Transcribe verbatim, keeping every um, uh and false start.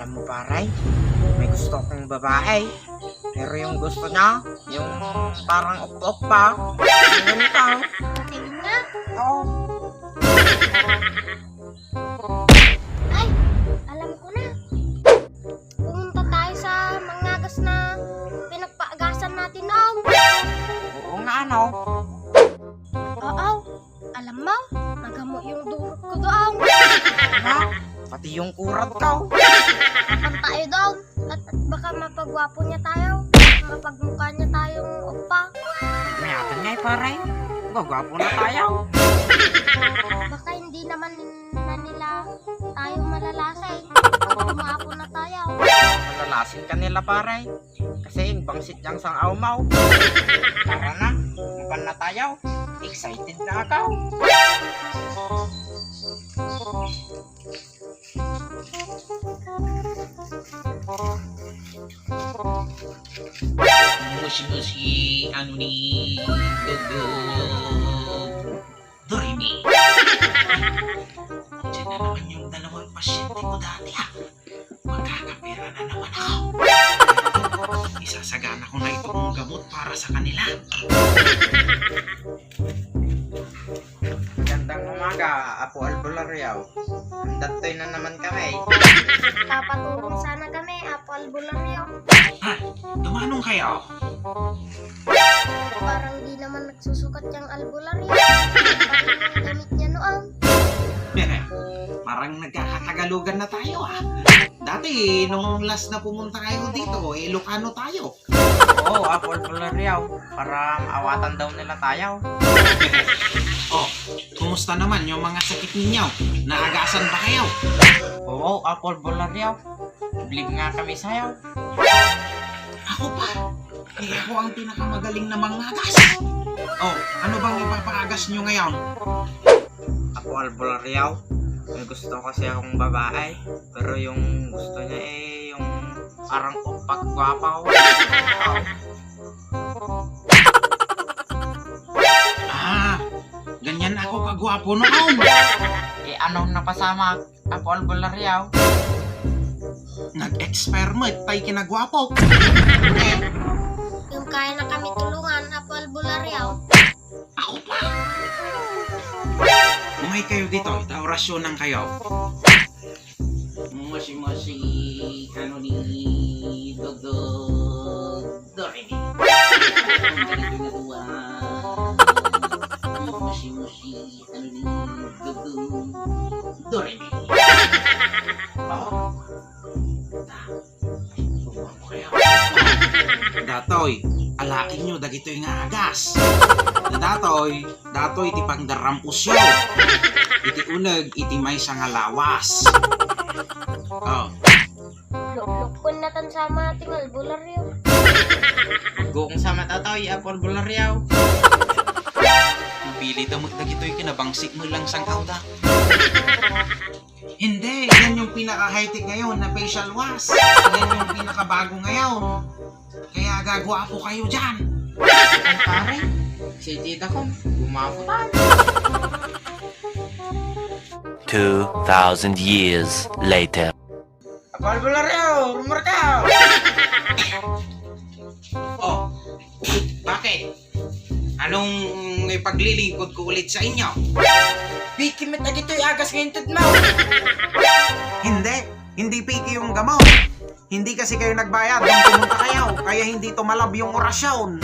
Alam mo, pare, may gusto akong babae. Pero yung gusto niya, yung parang okpa-okpa. Yung ganito. Tingin nga. Oo. Ay, alam ko na. Pumunta tayo sa mangagas na pinagpaagasan natin, no? Oo nga, ano? Oo. Alam mo, nagamo yung durot ko doon. Ha? Pati yung kurat ko. Kapan tayo doon. At, at baka mapagwapo niya tayo. Mapagmukha niya tayong upa. Mayatan nga, eh, pare. Gagwapo na tayo. Baka hindi naman na nila tayo malalasin. Pag gumapo na tayo. Malalasin ka nila, pare. Kasi bangsit yang sang awmaw. Tara na, mapan na tayo. Excited na ako. Musi-musi, ano ni Dugdug? Doremi. Diyan na naman yung dalawang pasyente ko dati, ha? Magkakapera na naman ako. Isasagana ko na itong gamot para sa kanila. Magandang umaga, Apo Albulario. Andatoy na naman kami. Papatulong sana kami, Apo Albulario. Ha? Dumanong kayo? Parang di naman nagsusukat yung albularyo. Parang yung damit niya noon. Parang nagkakatagalugan na tayo, ah. Dati, nung last na pumunta kayo dito, eh, Ilocano tayo. Oo, Apo Albulario. Para maawatan daw nila tayo. Oh, kumusta naman yung mga sakit ninyo? Naagasan ba kayo? Oo, Apo Albulario. Believe nga kami sa'yo. Ako pa? Eh, ako ang pinakamagaling na mangagas. Oh, ano bang ipapaagas nyo ngayon? Apo Albulario, may gusto kasi akong babae, pero yung gusto niya, eh, yung parang upak gwapaw. Ah, ganyan ako kagwapo noon. Eh, anong napasamak, Apo Albulario? Nag-expire met pay kinagwapo. Yung kaya na kami tulungan, Apo Albulario. Ako pa. Umay kayo dito, ita orasyonan kayo. Musi-musi, ano ni Dugdug? Doremi. Ang galing ko nakuha. Musi-musi, ano ni Dugdug? Doremi. Oh. Datoy, alaen nyo dagitoy nga agas. Datoy, datoy ti pangdarrampusyo. Iti uneg, iti maysa nga lawas. Oh. Luklukkon natan sama ti albularyo. Gukong sama datoy, Apo Albulario. Pili ta met dagitoy kinabangsit mo lang sang awda. Hindi, yan yung pinaka-high-tech ngayon na facial wash. Yan yung pinakabago ngayon. Kaya gagwapo kayo dyan. Ay, pare, si tita ko, gumapo tayo. Two thousand years later. Apo Albulario, rumor ka! Oh, bakit? Anong ipaglilingkod ko ulit sa inyo? Piki met dagitoy agas nga inted mo. Hindi, hindi piki yung gamot. Hindi kasi kayo nagbayad nung pumunta kayo, kaya hindi tumalab yung orasyon.